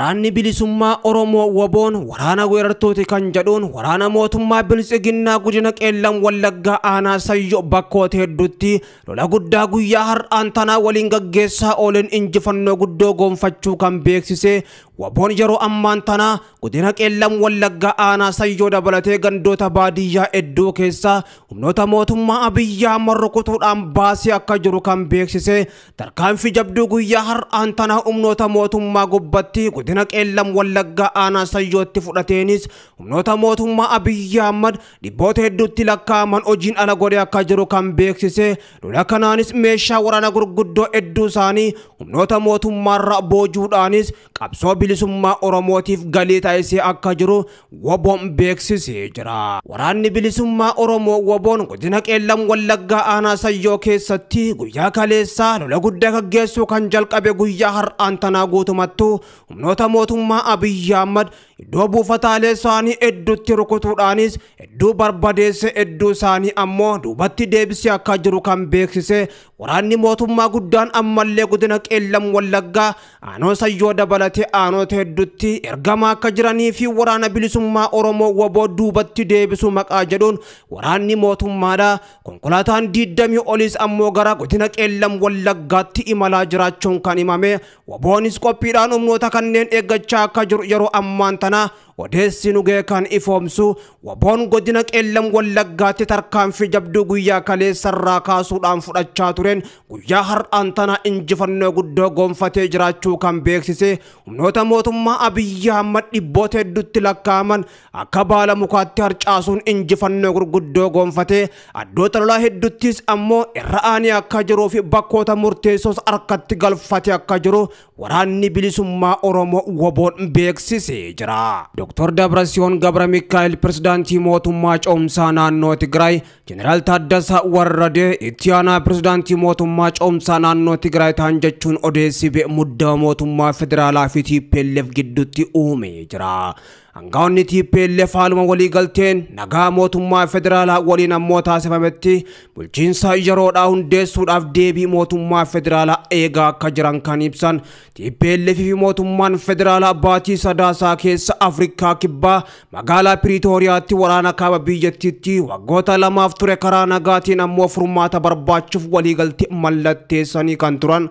Waraanni bilisummaa Oromoo WBOn waraana weerartooti kan jedhuun waraana mootummaa Biltsiginnaa godina Qeellam Wallaggaa aanaa Sayyoo bakkoota hedduutti lola guddaa guyyaa har'aan tanaa waliin gaggeessaa ooleen injifannoo guddoo gonfachuu kan beeksise WBOn yeroo ammaan tanaa godina Qeellam Wallaggaa aanaa Sayyoo dabalatee gandoota baadiyyaa hedduu keessaa humnoota mootummaa Abiyyi Ahmad rukutuudhaan baasee akka jiru kan beeksise tarkaanfii jabduu guyyaa har'aan tanaa humnoota mootummaa gubbatti godina Qeellam Wallaggaa aanaa Sayyootti fudhateenis humnoota mootummaa Abiyyi Ahmad dhibboota hedduutti lakkaa'aman hojiin ala godhe akka jiru kan beeksise lola kanaanis meeshaa waraana gurguddoo hedduu isaanii humnoota mootummaarra boojuudhaanis qabsoo bilisummaa Oromootiif galii taasisee akka jiru WBOn beeksisee jira. Waraanni bilisummaa Oromoo WBOn godina Qeellam Wallaggaa aanaa Sayyoo keessatti guyyaa kaleessaa lola guddaa gaggeessuu kan jalqabe guyyaa har'aan tanaa guutumattuu humnoota mootummaa Abiyyi Ahmad iddoo buufataalee isaanii hedduutti rukutuudhaanis hedduu barbadeesse hedduu isaanii ammoo duubatti deebisee akka jiru kan beeksise waraanni mootummaa guddaan ammallee godina Qeellam Wallaggaa aanoo Sayyoo dabalatee aanota hedduutti ergamaa akka jiranii fi waraana bilisummaa Oromoo WBO duubatti deebisuu maqaa jedhuun waraanni mootummaadha konkolaataan 20 olis ammoo gara godina Qeellam Wallaggaatti imalaa jiraachuun kan himame WBOnis qophiidhaan humnoota kanneen eeggachaa akka jiru yeroo ammaan tana odeessi nu ga'e kan ifoomsu WBOn godina Qeellam Wallaggaatti tarkaanfii jabduu guyyaa kaleessarraa kaasuudhaan fudhachaa tureen guyyaa har'aan tana injifannoo guddoo gonfatee jiraachuu kan beeksise humnoota mootummaa Abiyyi Ahmad dhibboota hedduutti lakkaa'aman akka baala mukaatti harcaasuun injifannoo gurguddoo gonfatee addoota lolaa hedduuttis ammoo irra aanee akka jiruu fi bakkoota murteessoos harkatti galfatee akka jiru waraanni bilisummaa Oromoo WBOn beeksisee jira. Dr. Dabrasiyoon Gabra Mikaa'el pirezidaantii mootummaa ce'umsaa naannoo Tigraay, Jeneraal Taaddasaa Warradee itti aanaa pirezidaantii mootummaa ce'umsaa naannoo Tigraay ta'an jechuun odeessi ba'e muddama mootummaa federaalaa fi TPLF gidduutti uumee jira. Aangawoonni TPLF haaluma waliigalteen nagaa mootummaa federaalaa waliin ammoo taasifametti bulchiinsa yeroodhaa hundeessuudhaaf deebii mootummaa federaalaa eegaa akka jiran kan ibsan TPLF fi mootummaan federaalaa baatii sadaasaa keessa Afrikaa Kibbaa magaalaa Piriitooriyaatti waraana kaaba biyyattiitti waggoota lamaaf ture karaa nagaatiin ammoo furmaata barbaachuuf waliigaltee mallatteessanii kan turan.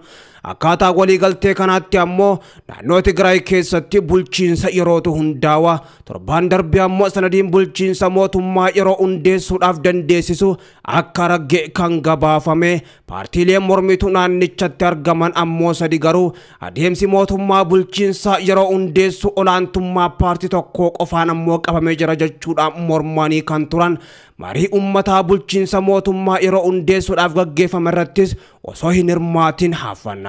Akkaataa waliigaltee kanaatti ammoo naannoo Tigraay keessatti bulchiinsa yerootu hundaawa. Torbaan darbe ammoo sanadiin bulchiinsa mootummaa yeroo hundeessuudhaaf dandeessisu akka ragge kan gabaafame. Paartiileen mormituu naannichatti argaman ammoo sadi garuu adeemsi mootummaa bulchiinsa yeroo hundeessu olaantummaa paartii tokkoo qofaan ammoo qabamee jira jechuudhaan mormanii kan turan. Marii uummataa bulchiinsa mootummaa yeroo hundeessuudhaaf gaggeeffame irrattis osoo hin hirmaatin hafan.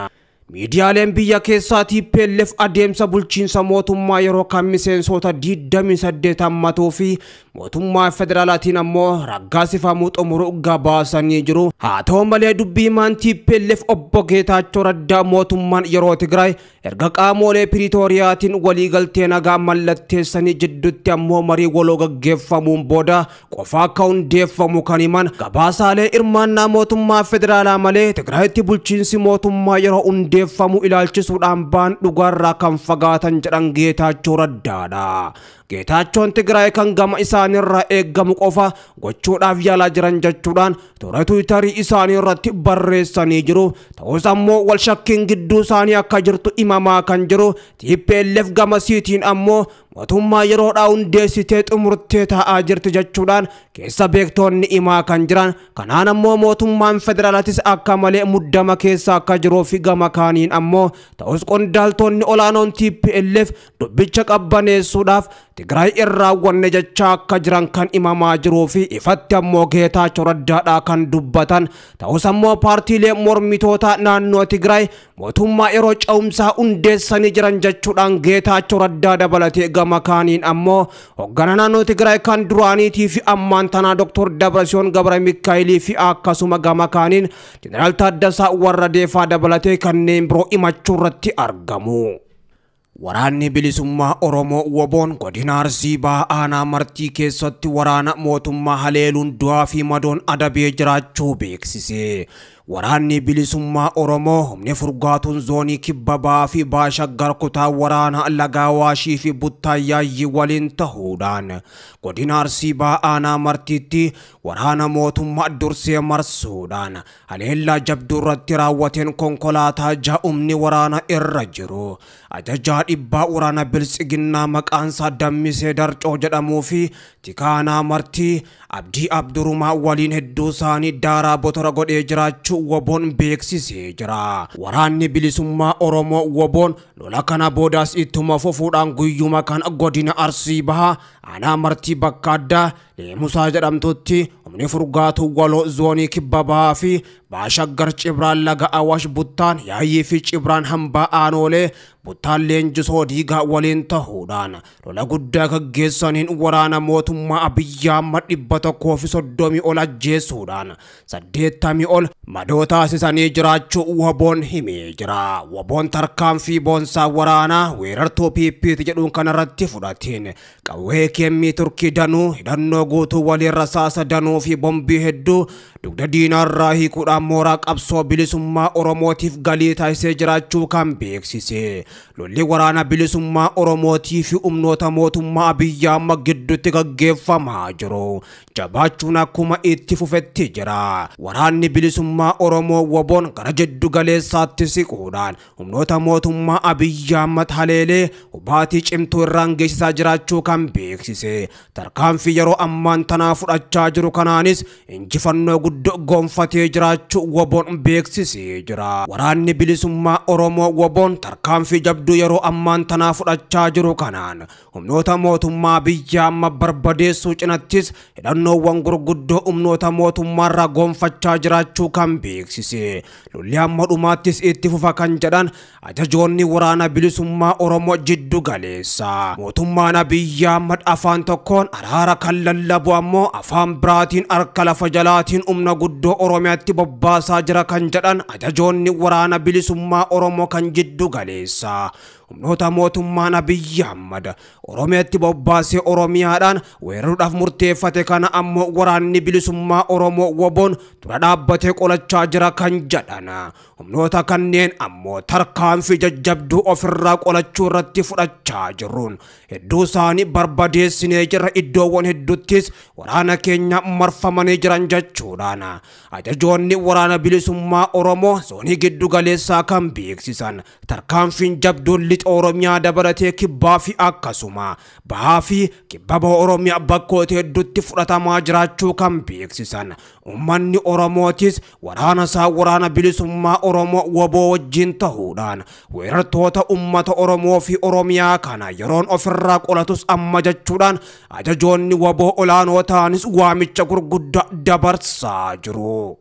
Miidiyaaleen biyya keessaa TPLF adeemsa bulchiinsa mootummaa yeroo kan miseensota 28 hammatuu fi mootummaa federaalaatiin ammoo raggaasifamuu xumuru gabaasanii jiru. Haa ta'u malee dubbii himaan TPLF obbo Geetaachoo Raddaa mootummaan yeroo Tigraay erga qaamolee Piriitooriyaatiin waliigaltee nagaa mallatteessanii jidduutti ammoo marii waloo gaggeeffamuun booda qofa akka hundeeffamu kan himan gabaasaalee hirmaannaa mootummaa federaalaa malee Tigraayitti bulchiinsi mootummaa yeroo hundeeffamu ilaalchisuudhaan ba'an dhugaarraa kan fagaatan jedhan Geetaachoo Raddaadha. Geetaachoon Tigraay kan gama isaaniirraa eeggamu qofa gochuudhaaf yaalaa jiran jechuudhaan toora Tiwiitarii isaanii irratti barreessanii jiru. Ta'us ammoo wal shakkiin gidduu isaanii akka jirtu himamaa kan jiru TPLF gama siitiin ammoo mootummaa yeroodhaa hundeessitee xumurtee taa'aa jirti jechuudhaan keessa beektoonni himaa kan jiran. Kanaan ammoo mootummaan federaalaatis akka malee muddama keessa akka jiruu fi gama kaaniin ammoo ta'us qondaaltonni olaanoon TPLF dubbicha qabbaneessuudhaaf Tigraay irraa wanne jechaa akka jiran kan himamaa jiruu fi ifatti ammoo Geetaachoo Raddaadhaa kan dubbatan. Ta'us ammoo paartiilee mormitoota naannoo Tigraay mootummaa yeroo ce'umsaa hundeessanii jiran jechuudhaan Geetaachoo Raddaa dabalatee gama kaaniin ammoo hoogganaa naannoo Tigraay kan duraaniitii fi ammaan tanaa Dr. Dabrasiyoon Gabra Mikaa'elii fi akkasuma gama kaaniin Jeneraal Taaddasaa Warradeefaa dabalatee kanneen biroo himachuu irratti argamu. Waraanni bilisummaa Oromoo WBOn godina Arsii Bahaa aanaa Martii keessatti waraana mootummaa haleeluun du'aa fi madoon adabee jiraachuu beeksise. Waraanni bilisummaa Oromoo humni furgaatuun zoonii kibba bahaa fi baashaggar kutaa waraana laga Awaashii fi Buttaayyaayyi waliin ta'uudhaan godina Arsii Bahaa aanaa Martiitti waraana mootummaa dursee marsuudhaan haleellaa jabduu irratti raawwateen konkolaataa ja'umni waraana irra jiru. Ajajaa dhibbaa waraana biltsiginnaa maqaansaa Dammisee Darcoo jedhamuu fi Tikaanaa Martii Abdii Abdurumaa waliin hedduu isaanii daaraa botora godhee jiraachuu WBOn beeksisee jira. Waraanni bilisummaa Oromoo WBOn lola kana boodaas ittuma fufuudhaan guyyuma kana godina Arsii Bahaa aanaa Martii bakka addaa Leemusaa jedhamtutti humni furgaatuu waloo zoonii kibba bahaa fi baashaggar Cibraan laga Awaash Buttaan Yaayyii fi Cibraan hambaa aanoolee Buttaan leenjisoo diigaa waliin ta'uudhaan lola guddaa gaggeessaniin waraana mootummaa Abiyyi Ahmad 130 ol ajjeesuudhaan 80 ol madoo taasisanii jiraachuu WBOn himee jira. WBOn tarkaanfii boonsaa waraanaa weerartuu PPT jedhuun kanarratti fudhateen qawwee keemmii Turkii danuu hidhannoo guutuu waliin rasaasa danuu fi bombii hedduu dugda diinaarraa hiikuudhaan mooraa qabsoo bilisummaa Oromootiif galii taasisee jiraachuu kan beeksise. Lolli waraana bilisummaa Oromootii fi humnoota mootummaa Abiyyi Ahmad gidduutti gaggeeffamaa jiru jabaachuun akkuma itti fufetti jira. Waraanni bilisummaa Oromoo WBOn gara jiddu galeessaatti siquudhaan humnoota mootummaa Abiyyi Ahmad haleelee hubaatii cimtuu irraan geessisaa jiraachuu kan beeksise. Tarkaanfii yeroo ammaan tanaa fudhachaa jiru kanaanis injifannoo guddoo gonfatee jiraachuu WBOn beeksisee jira. Waraanni bilisummaa Oromoo WBOn tarkaanfii jabduu yeroo ammaan tanaa fudhachaa jiru kanaan humnoota mootummaa Abiyyi Ahmad barbadeessuu cinattis hidhannoowwan gurguddoo humnoota mootummaarraa gonfachaa jiraachuu kan beeksise. Lolli amma dhumaattis itti fufa kan jedhan ajajoonni waraana bilisummaa Oromoo jiddu galeessa. Mootummaan Abiyyi Ahmad afaan tokkoon araara kan lallabu ammoo afaan biraatiin harka lafa jalaatiin humna guddoo Oromiyaatti bobbaasaa jira kan jedhan ajajoonni waraana bilisummaa Oromoo kan jiddu galeessa. Humnoota mootummaan Abiyyi Ahmad Oromiyaatti bobbaasee Oromiyaadhaan weeraruudhaaf murteeffate kana ammoo waraanni bilisummaa Oromoo WBOn dura dhaabbatee qolachaa jira kan jedhan. Humnoota kanneen ammoo tarkaanfii jajjabduu ofirraa qolachuu irratti fudhachaa jiruun hedduu isaanii barbadeessinee jirra, iddoowwan hedduuttis waraana keenya marfamanii jiran jechuudhaan ajajoonni waraana bilisummaa Oromoo zoonii giddu galeessaa kan beeksisan. Tarkaanfiin jabduun lixa Oromiyaa dabalatee kibbaa fi akkasuma bahaa fi kibba baha Oromiyaa bakkoota hedduutti fudhatamaa jiraachuu kan beeksisan. Uummanni Oromootis waraana isaa waraana bilisummaa Oromoo WBO wajjin ta'uudhaan weerartoota uummata Oromoo fi Oromiyaa kana yeroon ofirraa qolatus amma jechuudhaan ajajoonni WBO olaanoo ta'anis waamicha gurguddaa dabarsaa jiru.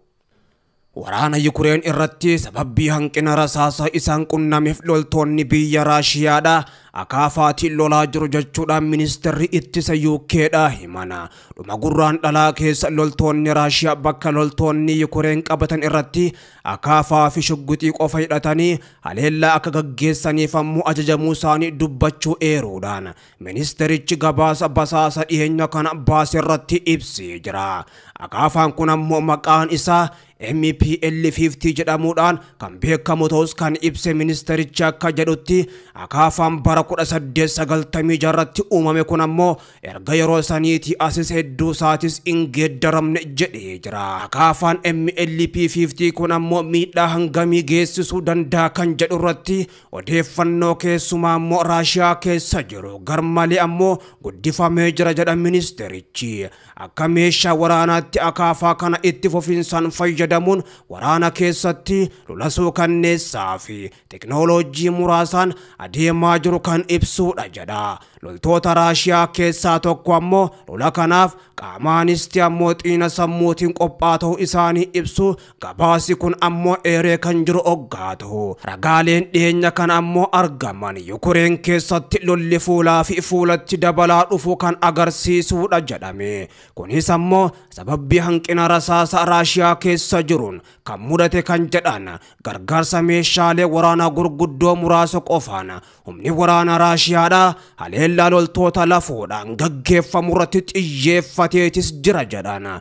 Waraana Yukureen irratti sababii hanqina rasaasa isaan qunnameef loltoonni biyya Raashiyaadha akaafaatiin lolaa jiru jechuudhaan ministeerri ittisa UKdha himana. Dhuma gurraan dhalaa keessa loltoonni Raashiyaa bakka loltoonni Yukureen qabatan irratti akaafaa fi shugguxii qofa hidhatanii haleellaa akka gaggeessaniif ammoo ajajamuu isaanii dubbachuu eeruudhaan ministeerichi gabaasa basaasa dhiyeenya kana baase irratti ibsee jira. Akaafaan kun ammoo maqaan isaa MPL 50 jedhamuudhaan kan beekamu ta'us kan ibse ministeerichi akka jedhutti akaafaan bara 1896 irratti uumame kun ammoo erga yeroo saniitii asis hedduu isaatis hin geeddaramne jedhee jira. Akaafaan MLP 50 kun ammoo miidhaa hangamii geessisuu danda'a kan jedhu irratti odeeffannoo keessumaa ammoo Raashiyaa keessa jiru garmalee ammoo guddifamee jira jedha ministeerichi. Akka meeshaa waraanaatti akaafaa kana itti fufinsaan fayyadamuun waraana keessatti lola suukanneessaa fi teknooloojii muraasaan adeemaa jiru kan ibsuudha jedha. Loltoota Raashiyaa keessaa tokko ammoo lola kanaaf qaamaanis ammoo xiina sammuutiin qophaa'aa ta'uu isaanii ibsu gabaasi kun ammoo eeree kan jiru oggaa ta'u. Ragaaleen dhiyeenya kana ammoo argaman Yukureen keessatti lolli fuulaa fi fuulatti dabalaa dhufu kan agarsiisuudha jedhame. Kunis ammoo sababii hanqina rasaasa Raashiyaa keessa jiruun kan mudate kan jedhan gargaarsa meeshaalee waraanaa gurguddoo muraasa qofaan humni waraana Raashiyaadha haleellaa loltoota lafoodhaan gaggeeffamu irratti xiyyeeffateetis jira jedhan.